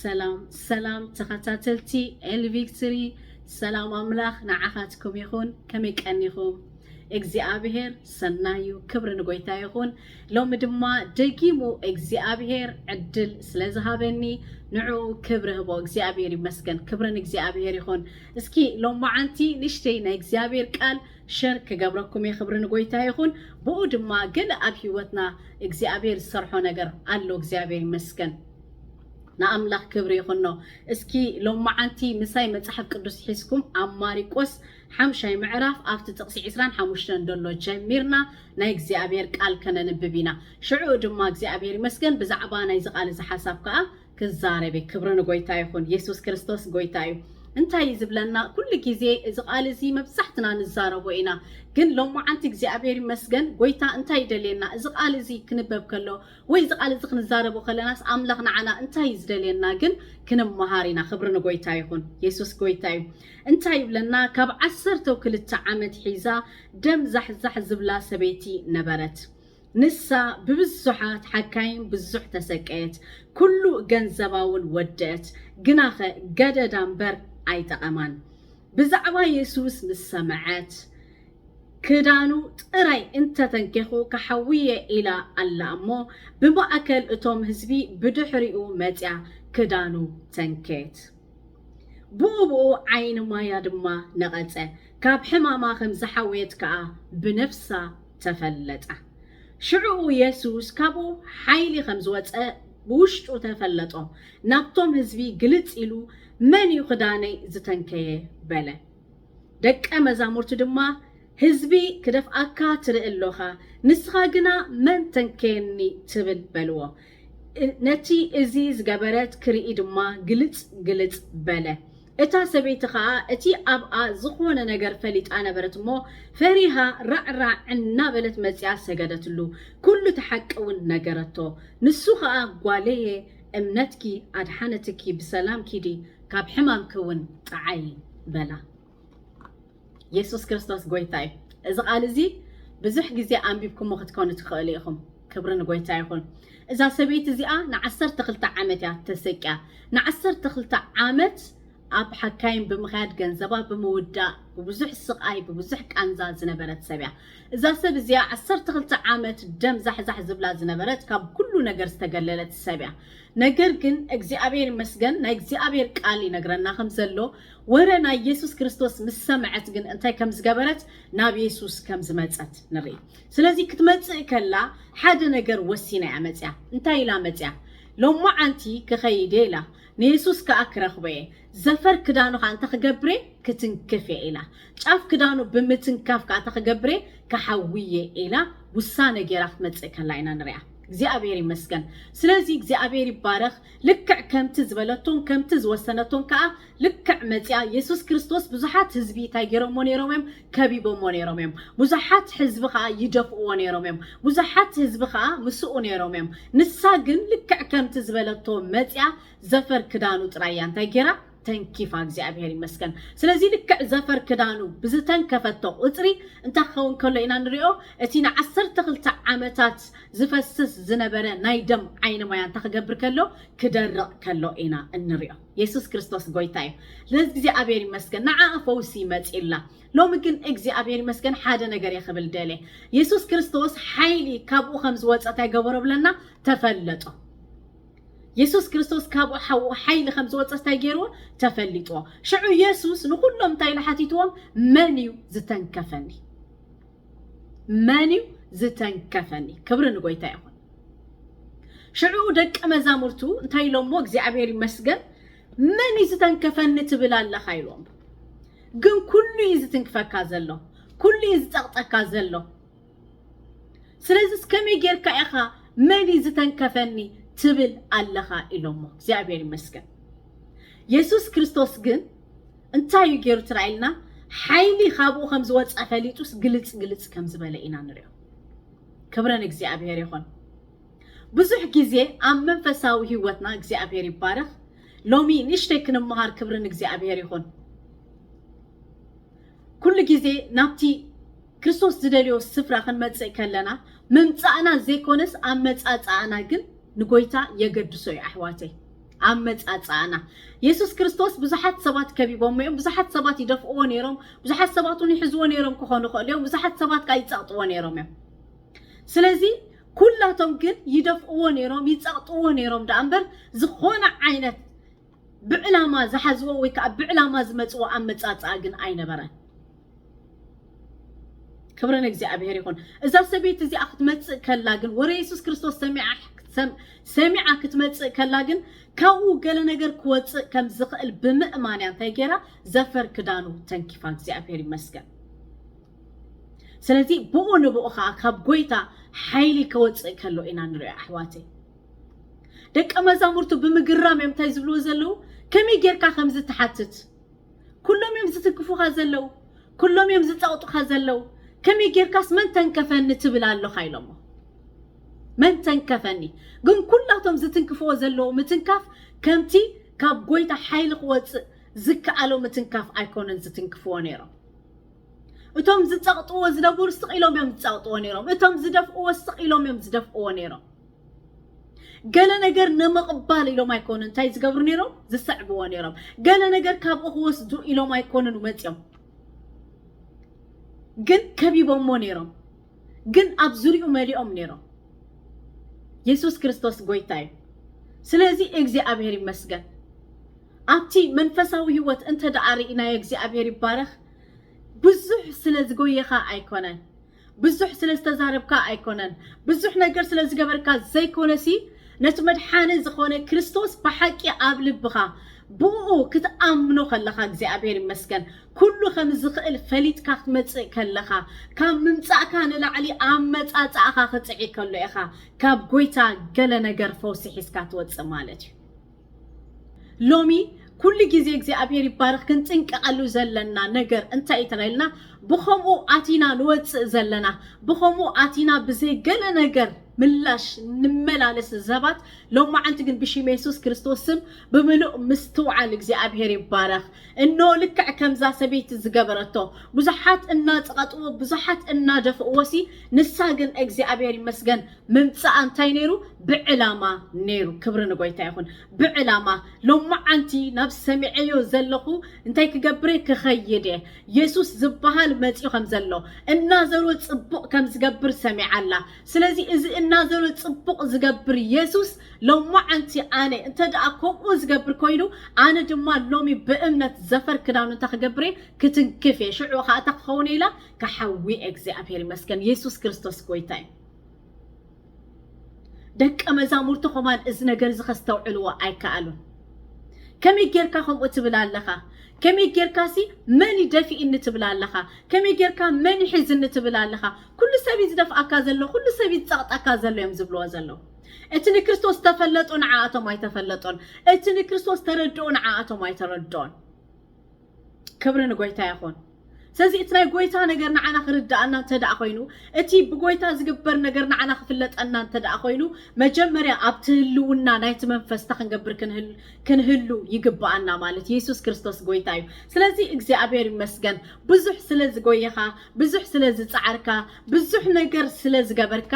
ሰላም ሰላም ተኸታተልቲ ኤል ቪክትሪ፣ ሰላም ኣምላኽ ንዓኻትኩም ይኹን። ከመይ ቀኒኹም? እግዚኣብሔር ሰናዩ፣ ክብሪ ንጎይታ ይኹን። ሎሚ ድማ ደጊሙ እግዚኣብሔር ዕድል ስለ ዝሃበኒ ንዕኡ ክብሪ ህቦ። እግዚኣብሔር ይመስገን፣ ክብሪ ንእግዚኣብሔር ይኹን። እስኪ ሎማዓንቲ ንእሽተይ ናይ እግዚኣብሔር ቃል ሸር ክገብረኩም እየ። ክብሪ ንጎይታ ይኹን። ብኡ ድማ ገለ ኣብ ህይወትና እግዚኣብሔር ዝሰርሖ ነገር ኣሎ። እግዚኣብሔር ይመስገን። ንኣምላኽ ክብሪ ይኹኖ። እስኪ ሎማዓንቲ ምሳይ መጽሓፍ ቅዱስ ሒዝኩም ኣብ ማሪቆስ ሓምሻይ ምዕራፍ ኣብቲ ጥቕሲ ዕስራን ሓሙሽተን ደሎ ጀሚርና ናይ እግዚኣብሔር ቃል ከነንብብ ኢና። ሽዑ ድማ እግዚኣብሔር ይመስገን ብዛዕባ ናይዚ ቃል እዚ ሓሳብ ከኣ ክዛረብ እየ። ክብሪ ንጎይታ ይኹን። የሱስ ክርስቶስ ጎይታ እዩ። እንታይ እዩ ዝብለና? ኩሉ ግዜ እዚ ቃል እዚ መብዛሕትና ንዛረቦ ኢና። ግን ሎማዓንቲ እግዚኣብሔር ይመስገን ጎይታ እንታይ ይደልየና? እዚ ቃል እዚ ክንበብ ከሎ ወይ እዚ ቃል እዚ ክንዛረቦ ከለናስ ኣምላኽ ንዓና እንታይ እዩ ዝደልየና? ግን ክንመሃር ኢና። ክብሪ ንጎይታ ይኹን። የሱስ ጎይታ እዩ። እንታይ ይብለና? ካብ ዓሰርተው ክልተ ዓመት ሒዛ ደም ዛሕዛሕ ዝብላ ሰበይቲ ነበረት። ንሳ ብብዙሓት ሓካይም ብዙሕ ተሰቀየት፣ ኩሉ ገንዘባ እውን ወደአት፣ ግናኸ ገደዳ እምበር ኣይጠቐማን። ብዛዕባ የሱስ ምስ ሰምዐት፣ ክዳኑ ጥራይ እንተተንኬኹ ክሓውየ ኢላ ኣላ እሞ፣ ብማእከል እቶም ህዝቢ ብድሕሪኡ መጺኣ ክዳኑ ተንከየት። ብኡ ብኡ ዓይኒ ማያ ድማ ነቐጸ፣ ካብ ሕማማ ከም ዝሓወየት ከኣ ብነፍሳ ተፈለጠ። ሽዑ የሱስ ካብኡ ሓይሊ ከም ዝወጸ ብውሽጡ ተፈለጦ። ናብቶም ህዝቢ ግልጽ ኢሉ፣ "መን እዩ ክዳነይ ዝተንከየ?" በለ። ደቀ መዛሙርቱ ድማ፣ "ህዝቢ ክደፍኣካ ትርኢ ኣሎኻ፣ ንስኻ ግና መን ተንከየኒ ትብል?" በልዎ። እ-፣ ነቲ እዚ ዝገበረት ክርኢ ድማ ግልጽ ግልጽ በለ። እታ ሰበይቲ ኸኣ እቲ ኣብኣ ዝኾነ ነገር ፈሊጣ ነበረት እሞ፣ ፈሪሃ ራዕራዕ እናበለት መጺኣ ሰገደትሉ። ኩሉ እቲ ሓቂ እውን ነገረቶ። ንሱ ኸኣ፣ "ጓለየ፣ እምነትኪ ኣድሓነትኪ፣ ብሰላም ኪዲ፣ ካብ ሕማምኪ እውን ጥዓዪ" በላ። የሱስ ክርስቶስ ጎይታ እዩ። እዚ ቃል እዚ ብዙሕ ግዜ ኣንቢብኩሞ ክትኮኑ ትኽእሉ ኢኹም። ክብሪ ንጎይታ ይኹን። እዛ ሰበይቲ እዚኣ ንዓሰርተ ክልተ ዓመት እያ ተሰቅያ። ንዓሰርተ ክልተ ዓመት ኣብ ሓካይም ብምኽያድ፣ ገንዘባ ብምውዳእ፣ ብብዙሕ ስቓይ፣ ብብዙሕ ቃንዛ ዝነበረት ሰብ እያ። እዛ ሰብ እዚኣ ዓሰርተ ክልተ ዓመት ደም ዛሕዛሕ ዝብላ ዝነበረት፣ ካብ ኩሉ ነገር ዝተገለለት ሰብ እያ። ነገር ግን እግዚኣብሔር ይመስገን፣ ናይ እግዚኣብሔር ቃል ይነግረና ከም ዘሎ፣ ወረ ናይ የሱስ ክርስቶስ ምስ ሰምዐት ግን እንታይ ከም ዝገበረት፣ ናብ የሱስ ከም ዝመጸት ንርኢ። ስለዚ ክትመጽእ ከላ ሓደ ነገር ወሲና እያ መጽያ። እንታይ ኢላ መጽያ? "ሎማዓንቲ ክኸይድ እየ" ኢላ፣ "ንየሱስ ከኣ ክረኽቦ እየ፣ ዘፈር ክዳኑ ከኣ እንተ ክገብር እየ፣ ክትንክፍ እየ" ኢላ። ጫፍ ክዳኑ ብምትንካፍ ከኣ እንተ ክገብር እየ፣ "ክሓዊ እየ" ኢላ ውሳነ ገይራ ክትመጽእ ከላ ኢና ንሪኣ። እግዚኣብሔር ይመስገን። ስለዚ እግዚኣብሔር ይባረኽ። ልክዕ ከምቲ ዝበለቶን ከምቲ ዝወሰነቶን ከኣ ልክዕ መጺኣ። የሱስ ክርስቶስ ብዙሓት ህዝቢ እንታይ ገይሮምዎ ነይሮም እዮም? ከቢቦምዎ ነይሮም እዮም። ብዙሓት ህዝቢ ከኣ ይደፍእዎ ነይሮም እዮም። ብዙሓት ህዝቢ ከኣ ምስኡ ነይሮም እዮም። ንሳ ግን ልክዕ ከምቲ ዝበለቶ መጺኣ ዘፈር ክዳኑ ጥራይ እያ እንታይ ገይራ? ተንኪፋ። እግዚኣብሔር ይመስገን። ስለዚ ልክዕ ዘፈር ክዳኑ ብዝተንከፈቶ ቁጽሪ እንታይ ክኸውን ከሎ ኢና ንሪኦ? እቲ ንዓሰርተ ክልተ ዓመታት ዝፈስስ ዝነበረ ናይ ደም ዓይኒ ማያ እንታይ ክገብር ከሎ? ክደርቕ ከሎ ኢና እንሪኦ። የሱስ ክርስቶስ ጎይታ እዩ። ስለዚ እግዚኣብሔር ይመስገን። ንዓኣ ፈውሲ መጺእላ። ሎሚ ግን እግዚኣብሔር ይመስገን ሓደ ነገር እየ ክብል ደልየ። የሱስ ክርስቶስ ሓይሊ ካብኡ ከም ዝወጸ እንታይ ገበሮ ብለና? ተፈለጦ። የሱስ ክርስቶስ ካብኡ ሓው-፣ ሓይሊ ከም ዝወጸ እንታይ ገይርዎ? ተፈሊጥዎ። ሽዑ የሱስ ንኹሎም እንታይ ኢሉ ሓቲትዎም? "መን እዩ ዝተንከፈኒ? መን እዩ ዝተንከፈኒ?" ክብሪ ንጎይታ ይኹን። ሽዑ ደቀ መዛሙርቱ እንታይ ኢሎምዎ? እግዚኣብሔር ይመስገን። "መን እዩ ዝተንከፈኒ ትብል ኣለኻ?" ኢሎም። "ግን ኩሉ እዩ ዝትንክፈካ ዘሎ፣ ኩሉ እዩ ዝጸቕጠካ ዘሎ። ስለዚስ ከመይ ጌርካ ኢኻ 'መን እዩ ዝተንከፈኒ' ትብል ኣለኻ?" ኢሎሞ። እግዚኣብሔር ይመስገን። የሱስ ክርስቶስ ግን እንታይ እዩ ገይሩ ትራይ ኢልና? ሓይሊ ካብኡ ከም ዝወጸ ፈሊጡስ ግልጽ ግልጽ ከም ዝበለ ኢና ንሪኦ። ክብሪ ንእግዚኣብሔር ይኹን። ብዙሕ ግዜ ኣብ መንፈሳዊ ህይወትና፣ እግዚኣብሔር ይባረኽ፣ ሎሚ ንእሽተይ ክንመሃር፣ ክብሪ ንእግዚኣብሔር ይኹን። ኩሉ ግዜ ናብቲ ክርስቶስ ዝደልዮ ስፍራ ክንመጽእ ከለና፣ ምምጻእና ዘይኮነስ ኣመጻጽኣና ግን ንጎይታ የገድሶ እዩ ኣሕዋተይ። ኣመጻጽኣና። የሱስ ክርስቶስ ብዙሓት ሰባት ከቢቦሞ እዮም። ብዙሓት ሰባት ይደፍእዎ ነይሮም። ብዙሓት ሰባት እውን ይሕዝዎ ነይሮም ክኾኑ ይኽእሉ እዮም። ብዙሓት ሰባት ከዓ ይጸቕጥዎ ነይሮም እዮም። ስለዚ ኩላቶም ግን ይደፍእዎ ነይሮም፣ ይጸቕጥዎ ነይሮም ደኣ እምበር ዝኾነ ዓይነት ብዕላማ ዝሓዝዎ ወይ ከዓ ብዕላማ ዝመጽዎ ኣመጻጽኣ ግን ኣይነበረን። ክብሪ ንእግዚኣብሔር ይኹን። እዛ ሰበይቲ እዚኣ ክትመጽእ ከላ ግን፣ ወረ የሱስ ክርስቶስ ሰሚዓ ሰም- ሰሚዓ ክትመጽእ ከላ ግን፣ ካብኡ ገለ ነገር ክወጽእ ከም ዝኽእል ብምእማን እያ እንታይ ገይራ? ዘፈር ክዳኑ ተንኪፋ። እግዚኣብሔር ይመስገን። ስለዚ ብኡ ንብኡ ከዓ ካብ ጎይታ ሓይሊ ክወጽእ ከሎ ኢና ንሪኦ ኣሕዋተይ። ደቀ መዛሙርቱ ብምግራም እዮም እንታይ ዝብልዎ ዘለዉ? ከመይ ጌርካ ከምዚ ትሓትት? ኩሎም እዮም ዝትንክፉኻ ዘለዉ፣ ኩሎም እዮም ዝጸቕጡኻ ዘለዉ። ከመይ ጌርካስ መን ተንከፈኒ ትብል ኣለኻ ኢሎሞ። መን ተንከፈኒ? ግን ኩላቶም ዝትንክፍዎ ዘለዉ ምትንካፍ ከምቲ ካብ ጎይታ ሓይሊ ክወጽእ ዝከኣሎ ምትንካፍ ኣይኮነን ዝትንክፍዎ ነይሮም። እቶም ዝጸቕጥዎ ዝነበሩ ስቕ ኢሎም እዮም ዝጸቕጥዎ ነይሮም። እቶም ዝደፍእዎ ስቕ ኢሎም እዮም ዝደፍእዎ ነይሮም። ገለ ነገር ንምቕባል ኢሎም ኣይኮኑን እንታይ ዝገብሩ ነይሮም? ዝስዕብዎ ነይሮም። ገለ ነገር ካብኡ ክወስዱ ኢሎም ኣይኮኑን መጺኦም። ግን ከቢቦሞ ነይሮም። ግን ኣብ ዙሪኡ መሊኦም ነይሮም። የሱስ ክርስቶስ ጎይታ እዩ። ስለዚ እግዚኣብሔር ይመስገን። ኣብቲ መንፈሳዊ ህይወት እንተ ደኣ ርኢናዮ እግዚኣብሔር ይባረኽ። ብዙሕ ስለ ዝጎየኻ ኣይኮነን። ብዙሕ ስለ ዝተዛረብካ ኣይኮነን። ብዙሕ ነገር ስለ ዝገበርካ ዘይኮነሲ፣ ነቲ መድሓኒ ዝኾነ ክርስቶስ ብሓቂ ኣብ ልብኻ ብኡ ክትኣምኖ ከለኻ እግዚኣብሔር ይመስገን። ኩሉ ከም ዝኽእል ፈሊጥካ ክትመጽእ ከለኻ፣ ካብ ምምጻእካ ንላዕሊ ኣመጻጽኣኻ ክጽዒ ከሎ ኢኻ ካብ ጎይታ ገለ ነገር ፈውሲ ሒዝካ ትወጽእ ማለት እዩ። ሎሚ ኩሉ ግዜ እግዚኣብሔር ይባረኽ ክንጥንቀቐሉ ዘለና ነገር እንታይ እዩ ተባሂልና፣ ብኸምኡ ኣቲና ንወጽእ ዘለና፣ ብኸምኡ ኣቲና ብዘይ ገለ ነገር ምላሽ ንመላለስ ሰባት፣ ሎማዓንቲ ግን ብሽም የሱስ ክርስቶስ ስም ብምሉእ ምስትውዓል እግዚኣብሔር ይባረኽ። እኖ ልክዕ ከምዛ ሰበይቲ ዝገበረቶ፣ ብዙሓት እናጸቐጥዎ፣ ብዙሓት እናደፍእዎ ሲ፣ ንሳ ግን እግዚኣብሔር ይመስገን ምምጻኣ እንታይ ነይሩ? ብዕላማ ነይሩ። ክብሪ ንጎይታ ይኹን። ብዕላማ ሎማዓንቲ ናብ ሰሚዐዮ ዘለኹ እንታይ ክገብር እየ? ክኸይድ እየ። የሱስ ዝበሃል መጺኡ ከም ዘሎ፣ እናዘሮ ጽቡቕ ከም ዝገብር ሰሚዓ ኣላ። ስለዚ እዚ እናዘሮ ጽቡቕ ዝገብር የሱስ ሎማዓንቲ ኣነ እንተ ደኣ ከምኡ ዝገብር ኮይኑ፣ ኣነ ድማ ሎሚ ብእምነት ዘፈር ክዳኑ እንታይ ክገብር እየ? ክትንክፍ እየ። ሽዑ ኸኣ እንታይ ክኸውን እየ ኢላ? ክሓዊ እየ። እግዚኣብሔር ይመስገን። የሱስ ክርስቶስ ጎይታ እዩ። ደቀ መዛሙርቱ ኸማን እዚ ነገር እዚ ከስተውዕልዎ ኣይከኣሉን። ከመይ ጌርካ ከምኡ ትብል ኣለኻ? ከመይ ጌርካሲ መን ይደፊእኒ ትብል ኣለኻ? ከመይ ጌርካ መን ይሕዝኒ ትብል ኣለኻ? ኩሉ ሰብ እዩ ዝደፍኣካ ዘሎ፣ ኩሉ ሰብ እዩ ዝጸቕጠካ ዘሎ እዮም ዝብልዎ ዘለዉ። እቲ ንክርስቶስ ተፈለጦ ንዓኣቶም ኣይተፈለጦን። እቲ ንክርስቶስ ተረድኦ ንዓኣቶም ኣይተረድኦን። ክብሪ ንጎይታ ይኹን። ስለዚ እቲ ናይ ጎይታ ነገር ንዓና ክርድኣና እንተ ደኣ ኮይኑ፣ እቲ ብጎይታ ዝግበር ነገር ንዓና ክፍለጠና እንተ ደኣ ኮይኑ፣ መጀመርያ ኣብቲ ህልውና ናይቲ መንፈስ እንታይ ክንገብር ክንህል-፣ ክንህሉ ይግብኣና ማለት የሱስ ክርስቶስ ጎይታ እዩ። ስለዚ እግዚኣብሔር ይመስገን፣ ብዙሕ ስለ ዝጎየኻ፣ ብዙሕ ስለ ዝጸዓርካ፣ ብዙሕ ነገር ስለ ዝገበርካ፣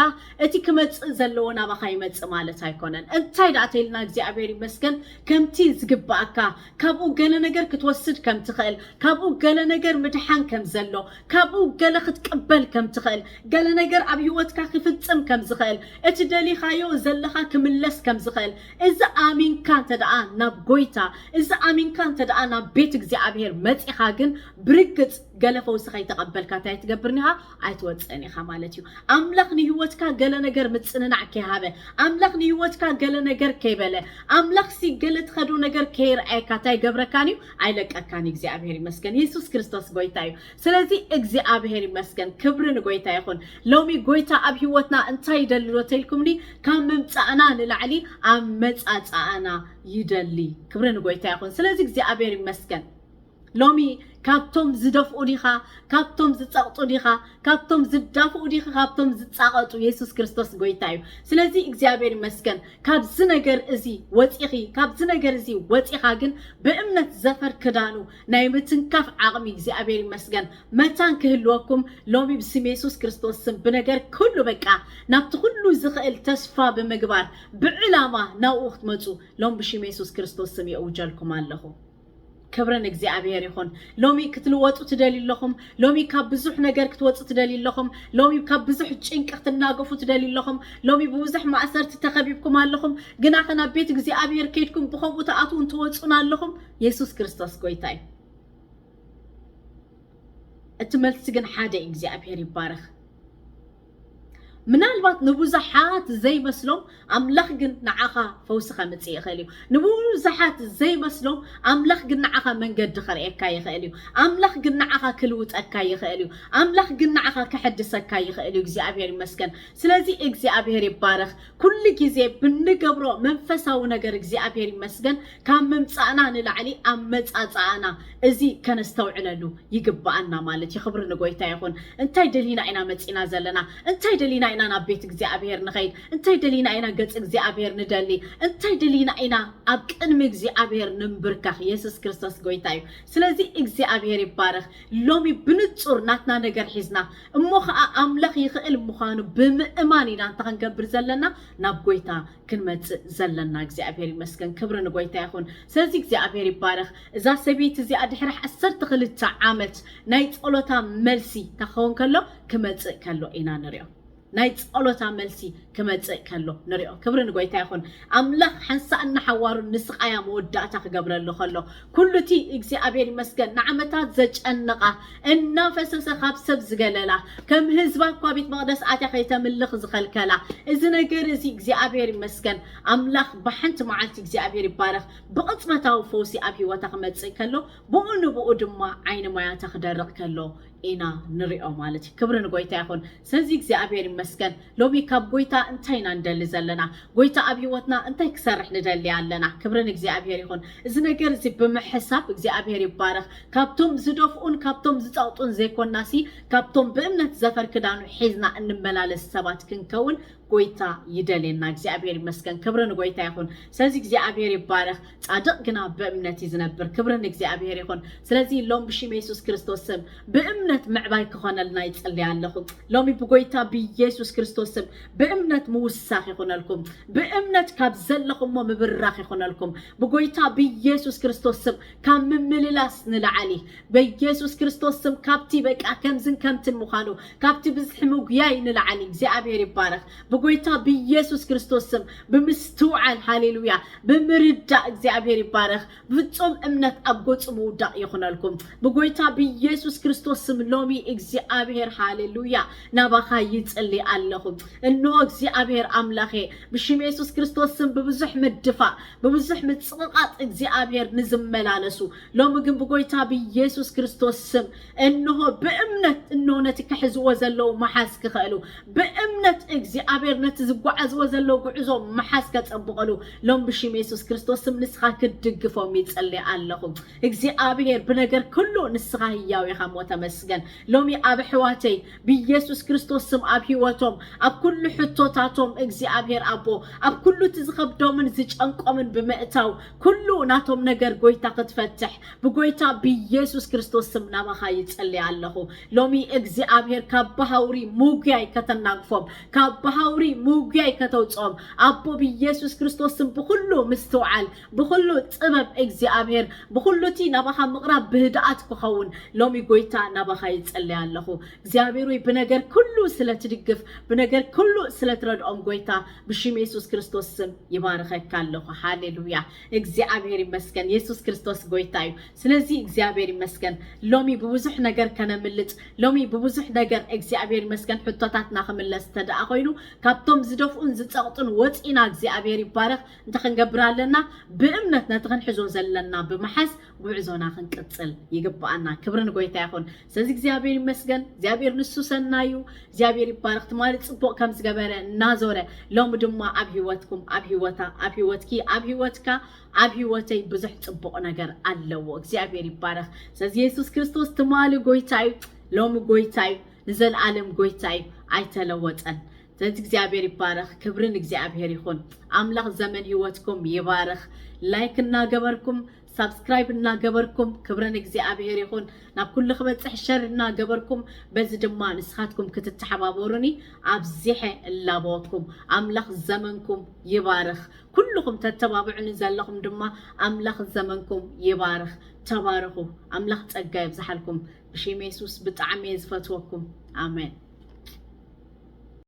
እቲ ክመጽእ ዘለዎ ናባኻ ይመጽእ ማለት ኣይኮነን። እንታይ ደኣ ተይልና እግዚኣብሔር ይመስገን፣ ከምቲ ዝግብኣካ ካብኡ ገለ ነገር ክትወስድ ከም ትኽእል፣ ካብኡ ገለ ነገር ምድሓን ከም ዘሎ፣ ካብኡ ገለ ክትቅበል ከም ትኽእል፣ ገለ ነገር ኣብ ህይወትካ ክፍጽም ከም ዝኽእል፣ እቲ ደሊኻዮ ዘለኻ ክምለስ ከም ዝኽእል፣ እዚ ኣሚንካ እንተ ደኣ ናብ ጎይታ፣ እዚ ኣሚንካ እንተ ደኣ ናብ ቤት እግዚኣብሔር መጺኻ ግን ብርግጽ ገለ ፈውሲ ከይተቐበልካ እንታይ ትገብር ኒኻ? ኣይትወጽእን ኢኻ ማለት እዩ። ኣምላኽ ንህይወትካ ገለ ነገር ምጽንናዕ ከይሃበ፣ ኣምላኽ ንህይወትካ ገለ ነገር ከይበለ፣ ኣምላኽሲ ገለ ትኸዶ ነገር ከይርኣየካ እንታይ ገብረካን እዩ? ኣይለቀካን እዩ። እግዚኣብሔር ይመስገን። የሱስ ክርስቶስ ጎይታ እዩ። ስለዚ እግዚኣብሔር ይመስገን። ክብሪ ንጎይታ ይኹን። ሎሚ ጎይታ ኣብ ህይወትና እንታይ ይደሊ ዶ ተልኩምኒ? ካብ ምምጻእና ንላዕሊ ኣመጻጽኣና ይደሊ። ክብሪ ንጎይታ ይኹን። ስለዚ እግዚኣብሔር ይመስገን። ሎሚ ካብቶም ዝደፍኡ ዲኻ? ካብቶም ዝጸቕጡ ዲኻ? ካብቶም ዝዳፍኡ ዲኻ? ካብቶም ዝጻቐጡ? የሱስ ክርስቶስ ጎይታ እዩ። ስለዚ እግዚኣብሔር ይመስገን፣ ካብዚ ነገር እዚ ወጺኺ፣ ካብዚ ነገር እዚ ወጺኻ ግን ብእምነት ዘፈር ክዳኑ ናይ ምትንካፍ ዓቕሚ እግዚኣብሔር ይመስገን መታን ክህልወኩም ሎሚ ብስም የሱስ ክርስቶስ ስም ብነገር ኩሉ በቃ ናብቲ ኩሉ ዝኽእል ተስፋ ብምግባር ብዕላማ ናብኡ ክትመጹ ሎም ብሽም የሱስ ክርስቶስ ስም የእውጀልኩም ኣለኹ። ክብርን እግዚኣብሔር ይኹን። ሎሚ ክትልወጡ ትደልዩ ኣለኹም። ሎሚ ካብ ብዙሕ ነገር ክትወፁ ትደልዩ ኣለኹም። ሎሚ ካብ ብዙሕ ጭንቂ ክትናገፉ ትደልዩ ኣለኹም። ሎሚ ብብዙሕ ማእሰርቲ ተኸቢብኩም ኣለኹም። ግና ኸ ናብ ቤት እግዚኣብሔር ከይድኩም ብኸምኡ ትኣትዉን ትወፁን ኣለኹም። የሱስ ክርስቶስ ጎይታ እዩ። እቲ መልሲ ግን ሓደ እዩ። እግዚኣብሔር ይባረኽ። ምናልባት ንብዙሓት ዘይመስሎም ኣምላኽ ግን ንዓኻ ፈውሲ ከምጽእ ይኽእል እዩ። ንብዙሓት ዘይመስሎም ኣምላኽ ግን ንዓኻ መንገዲ ከርእየካ ይኽእል እዩ። ኣምላኽ ግን ንዓኻ ክልውጠካ ይኽእል እዩ። ኣምላኽ ግን ንዓኻ ከሐድሰካ ይኽእል እዩ። እግዚኣብሔር ይመስገን። ስለዚ እግዚኣብሔር ይባረኽ። ኩሉ ግዜ ብንገብሮ መንፈሳዊ ነገር እግዚኣብሔር ይመስገን ካብ ምምጻእና ንላዕሊ ኣመጻጽኣና እዚ ከነስተውዕለሉ ይግብኣና ማለት እዩ። ክብሪ ንጎይታ ይኹን። እንታይ ደሊና ኢና መጺና ዘለና? እንታይ ደሊና ኢና ናብ ቤት እግዚኣብሔር ንኸይድ? እንታይ ደሊና ኢና ገጽ እግዚኣብሔር ንደሊ? እንታይ ደሊና ኢና ኣብ ቅድሚ እግዚኣብሔር ንንብርከኽ? የሱስ ክርስቶስ ጎይታ እዩ። ስለዚ እግዚኣብሔር ይባረኽ። ሎሚ ብንጹር ናትና ነገር ሒዝና እሞ ኸዓ ኣምላኽ ይኽእል ምዃኑ ብምእማን ኢና እንተ ክንገብር ዘለና ናብ ጎይታ ክንመጽእ ዘለና። እግዚኣብሔር ይመስገን። ክብሪ ንጎይታ ይኹን። ስለዚ እግዚኣብሔር ይባረኽ። እዛ ሰበይቲ እዚኣ ድሕሪ ዓሰርተ ክልተ ዓመት ናይ ጸሎታ መልሲ ተኸውን ከሎ ክመጽእ ከሎ ኢና ንሪኦ። ናይ ጸሎታ መልሲ ክመጽእ ከሎ ንሪኦ። ክብሪ ንጎይታ ይኹን። ኣምላኽ ሓንሳእ እናሓዋሩ ንስቓያ መወዳእታ ክገብረሉ ከሎ ኩሉ እቲ እግዚኣብሔር ይመስገን ንዓመታት ዘጨነቓ እናፈሰሰ ካብ ሰብ ዝገለላ ከም ህዝባ እኳ ቤት መቕደስ ኣትያ ከይተምልኽ ዝኸልከላ እዚ ነገር እዚ እግዚኣብሔር ይመስገን ኣምላኽ ብሓንቲ መዓልቲ እግዚኣብሔር ይባረኽ ብቕጽበታዊ ፈውሲ ኣብ ህይወታ ክመጽእ ከሎ ብኡ ንብኡ ድማ ዓይኒ ማያታ ክደርቕ ከሎ ኢና ንሪኦ ማለት እዩ። ክብሪ ንጎይታ ይኹን። ስለዚ እግዚኣብሔር ይመስገን። ሎሚ ካብ ጎይታ እንታይ ኢና ንደሊ ዘለና? ጎይታ ኣብ ህይወትና እንታይ ክሰርሕ ንደሊ ኣለና? ክብሪ ንእግዚኣብሔር ይኹን። እዚ ነገር እዚ ብምሕሳብ እግዚኣብሔር ይባረኽ። ካብቶም ዝደፍኡን ካብቶም ዝጸቕጡን ዘይኮናሲ ካብቶም ብእምነት ዘፈር ክዳኑ ሒዝና እንመላለስ ሰባት ክንከውን ጎይታ ይደልየና። እግዚኣብሔር ይመስገን። ክብሪ ንጎይታ ይኹን። ስለዚ እግዚኣብሔር ይባረኽ። ጻድቕ ግና ብእምነት እዩ ዝነብር። ክብሪ ንእግዚኣብሔር ይኹን። ስለዚ ሎም ብሽም የሱስ ክርስቶስ ስም ብእምነት ምዕባይ ክኾነልና ይጽልይ ኣለኹ። ሎሚ ብጎይታ ብኢየሱስ ክርስቶስ ስም ብእምነት ምውሳኽ ይኹነልኩም። ብእምነት ካብ ዘለኹሞ ምብራኽ ይኹነልኩም። ብጎይታ ብኢየሱስ ክርስቶስ ስም ካብ ምምልላስ ንላዕሊ በኢየሱስ ክርስቶስ ስም ካብቲ በቃ ከምዝን ከምትን ምዃኑ ካብቲ ብዝሒ ምጉያይ ንላዕሊ እግዚኣብሔር ይባረኽ። ብጎይታ ብኢየሱስ ክርስቶስ ስም ብምስትውዓል ሃሌሉያ ብምርዳእ እግዚኣብሔር ይባረኽ። ፍጹም እምነት ኣብ ገጹ ምውዳቕ ይኹነልኩም። ብጎይታ ብኢየሱስ ክርስቶስ ስም ሎሚ እግዚኣብሔር ሃሌሉያ ናባኻ ይጽሊ ኣለኹ። እንሆ እግዚኣብሔር ኣምላኸ ብሽም የሱስ ክርስቶስ ስም ብብዙሕ ምድፋእ ብብዙሕ ምጽቕቓጥ እግዚኣብሔር ንዝመላለሱ ሎሚ ግን ብጎይታ ብኢየሱስ ክርስቶስ ስም እንሆ ብእምነት እንሆ ነቲ ክሕዝዎ ዘለዉ መሓዝ ክኽእሉ ብእምነት እግዚኣብሔር ነቲ ዝጓዓዝዎ ዘለዉ ጉዕዞ መሓዝ ከጸብቐሉ ሎም ብሽም የሱስ ክርስቶስ ስም ንስኻ ክትድግፎም ይጽሊ ኣለኹ። እግዚኣብሔር ብነገር ኩሉ ንስኻ ህያው ኢኻ እሞ ተመስገን። ሎሚ ኣብ ኣሕዋተይ ብኢየሱስ ክርስቶስ ስም ኣብ ህይወቶም ኣብ ኩሉ ሕቶታቶም እግዚኣብሔር ኣቦ ኣብ ኩሉ እቲ ዝኸብዶምን ዝጨንቆምን ብምእታው ኩሉ ናቶም ነገር ጎይታ ክትፈትሕ ብጎይታ ብኢየሱስ ክርስቶስ ስም ናባኻ ይጽልይ ኣለኹ። ሎሚ እግዚኣብሔር ካብ ባሃውሪ ምጉያይ ከተናግፎም ካብ ባሃውሪ ምጉያይ ከተውፅኦም ኣቦ ብኢየሱስ ክርስቶስ ስም ብኩሉ ምስትውዓል ብኩሉ ጥበብ እግዚኣብሔር ብኩሉ እቲ ናባኻ ምቕራብ ብህድኣት ክኸውን ሎሚ ጎይታ ናባኻ ይጽልይ ኣለኹ። እግዚኣብሔር ወይ ብነገር ኩሉ ስለ ትድግፍ ብነገር ኩሉ ስለ ትረድኦም ጎይታ ብሽም የሱስ ክርስቶስ ስም ይባርኸካ ኣለኹ። ሃሌሉያ። እግዚኣብሔር ይመስገን። የሱስ ክርስቶስ ጎይታ እዩ። ስለዚ እግዚኣብሔር ይመስገን። ሎሚ ብብዙሕ ነገር ከነምልጥ ሎሚ ብብዙሕ ነገር እግዚኣብሔር ይመስገን ሕቶታትና ክምለስ ተደኣ ኮይኑ ካብቶም ዝደፍኡን ዝፀቕጡን ወፂና እግዚኣብሔር ይባረኽ። እንታይ ክንገብር ኣለና? ብእምነት ነቲ ክንሕዞ ዘለና ብምሓዝ ጉዕዞና ክንቅፅል ይግባኣና። ክብሪ ንጎይታ ይኹን። ስለዚ እግዚኣብሔር ይመስገን። እግዚኣብሔር ንሱ ሰናዩ። እግዚኣብሔር ይባረኽ። ትማሊ ፅቡቕ ከም ዝገበረ እናዞረ ሎሚ ድማ ኣብ ህይወትኩም፣ ኣብ ህይወታ፣ ኣብ ህይወትኪ፣ ኣብ ህይወትካ፣ ኣብ ህይወተይ ብዙሕ ፅቡቕ ነገር ኣለዎ። እግዚኣብሔር ይባረኽ። ስለዚ የሱስ ክርስቶስ ትማሊ ጎይታ እዩ፣ ሎሚ ጎይታ እዩ፣ ንዘለኣለም ጎይታ እዩ፣ ኣይተለወጠን። ስለዚ እግዚኣብሔር ይባረኽ። ክብሪ ንእግዚኣብሔር ይኹን። ኣምላኽ ዘመን ህይወትኩም ይባርኽ። ላይክ እናገበርኩም፣ ሳብስክራይብ እናገበርኩም፣ ክብሪ ንእግዚኣብሔር ይኹን። ናብ ኩሉ ክበፅሕ ሸር እናገበርኩም፣ በዚ ድማ ንስኻትኩም ክትተሓባበሩኒ ኣብዚሐ እላበወኩም። ኣምላኽ ዘመንኩም ይባርኽ። ኩልኹም ተተባብዑኒ ዘለኹም ድማ ኣምላኽ ዘመንኩም ይባርኽ። ተባረኹ። ኣምላኽ ጸጋ ይብዝሓልኩም። ብሽም የሱስ ብጣዕሚ እየ ዝፈትወኩም። ኣሜን።